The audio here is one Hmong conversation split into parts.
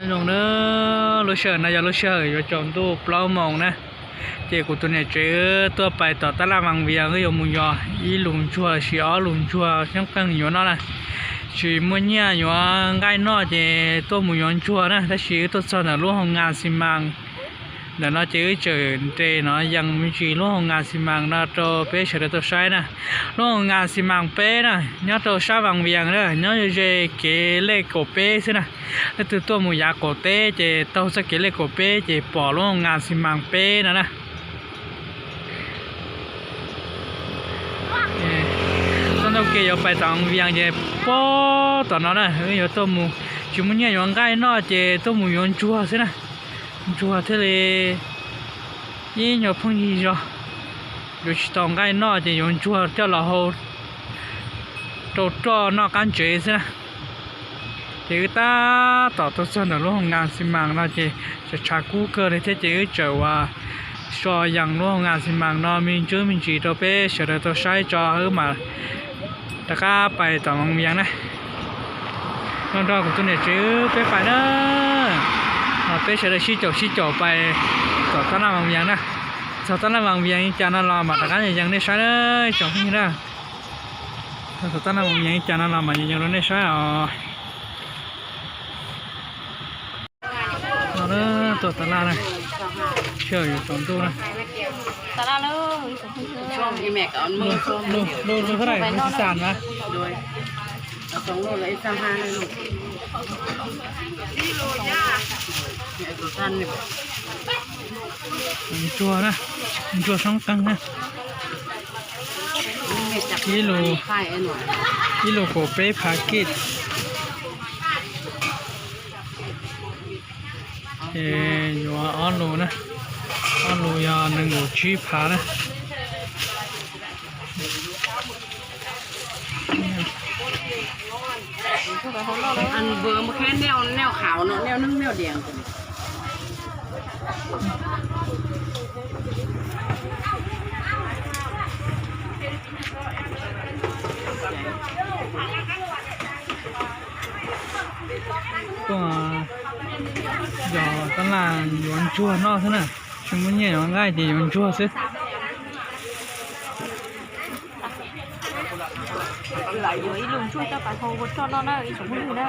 Nyob zoo na, lub sij hawm no yog lub sij hawm yuav tsaus ntuj plaub moos na, ces kuv tus niam tsev wb tuaj pais tom tab laj Vaj Vias, wb yuav mus yos ib lus ntsuag los sis ob lus ntsuag xyoob qeeg yuav noj na. Tsis muaj nyiaj yuav nqaij noj ces tuaj mus yuav ntsuag na, tab sis wb tuaj txog ntawm lub hoo ngas xi mas ntawm no ces wb tseem nres no yees me ntsis lub hoo ngas xi mas no rau peb sawv daws tau saib na. Lub hoo ngas xi mas peb na, nyob rau sab Vaj Vias na, nyob ze kev lej kaum peb xwb na. Leej twg tuaj mus yav qaum teb ces taug txoj kev lej kaum peb ces pom lub hoo ngas xi mas peb no na. Txoj ntug kev yuav pais tom Vaj Vias ces puag tom no na, wb yuav tuaj mus, tsis muaj nyiaj yuav nqaij noj ces tuaj mus yuav ntsuag xwb na. Ntsuag thiaj li ib nyuag phooj ywg zog, yuav tsis tau nqaij noj ces yuav ntsuag coj los hau rau roj noj qab ntsev xwb na. Ces wb tab tom tuaj txog ntawm lub hoo ngas xi mas no ces tshav tshav kub kawg li thiab ces wb tseem ua so yees lub hoo ngas xi mas no me ntsis me ntsis rau peb sawv daws tau saib tso wb mam rov qab pais tom Vaj Vias na. Nrog nrog kuv tus niam tsev peb pais na, peb sawv daws sib caum sib caum pais tom tab laj Vaj Vias na. Txog tab laj Vaj Vias li cas no los mam rov qab yees nej saib na, tsoom phooj ywg na. Txog tab laj Vaj Vias li cas no los mam yees rau nej saib os. No na, tuaj tab laj na, sij hawm yuav tsaus ntuj na. Lub, lub, lub, lub xab na. Ntsuag na, ntsuag xyoob qeeg na. Ib lus, ib lus kaum peb phav kij. Ces yuav ob lus na, ob lus yog nees nkaum tsib phav na. Tuaj yos tab laj yuav ntsuag noj xwb na, tsis muaj nyiaj yuav nqaij ces yuav ntsuag xwb. Yuav ib lub ntsuag coj pais hau ua roj noj na ib tsoom phooj ywg na.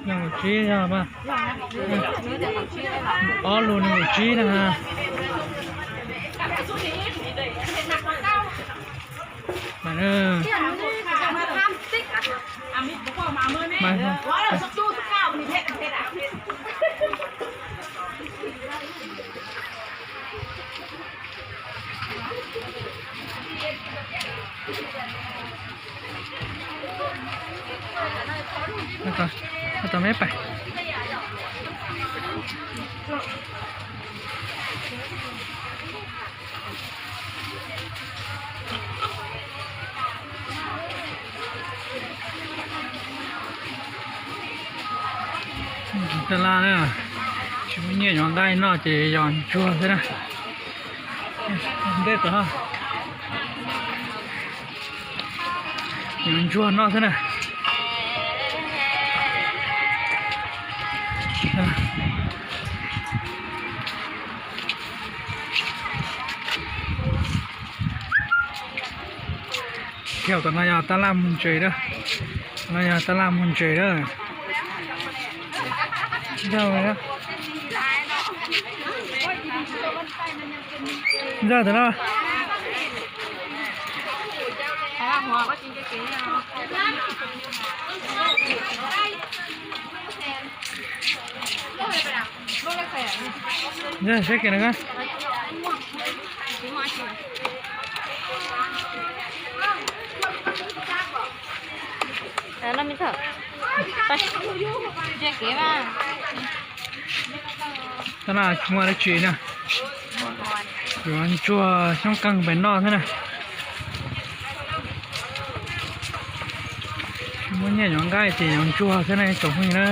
Nees nkaum tsib yog mas, ob lus nees nkaum tsib na. Tab tom me pais. Tab laj na, tsis muaj nyiaj yuav nqaij noj ces yos ntsuag xwb na. Ntej tod yuav ntsuag noj xwb na. Kiag tom no yog tab laj mus ntses na. Tom no yog tab laj mus ntses na. Ntag tom no. Ntag saib kiag no. Tab laj tsis muaj dab tsi na, yuav ntsuag xyoob qeeg pem noj xwb na. Tsis muaj nyiaj yuav nqaij ces yuav ntsuag xwb na tsoom phooj ywg na.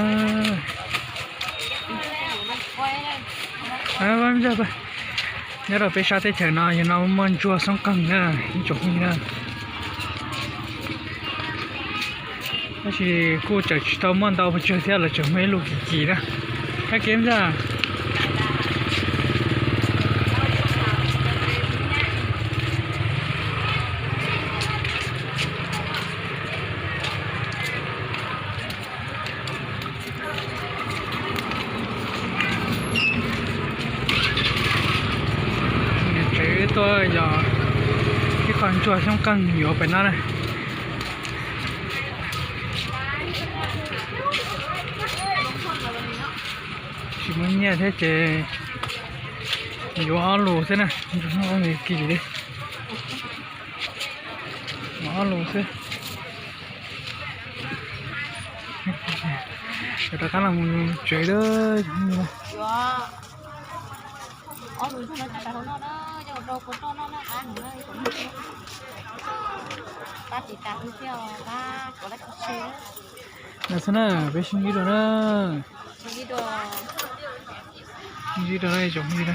Nyob rau peb sab teb chaws no yog no muaj ntsuag xoob qeeg na, ib tsoom phooj ywg na. Tab sis kuj tseem tsis tau muaj ntau pes tsawg thiab, lawv tseem muaj ib lub kim kim na. Kab kev ntag. Niam tsev tuaj yog ib qho ntsuag xyoob qeeg yuav pem no na. Tsis muaj nyiaj thiab ces yuav ob lus xwb na, ntsuag xyoob qeeg kim li. Yuav ob lus xwb. Yuav rov qab los mus tsev lawm. Lawm xwb na, peb sib ntsib dua na. Sib ntsib dua na, ib tsoom phooj ywg na.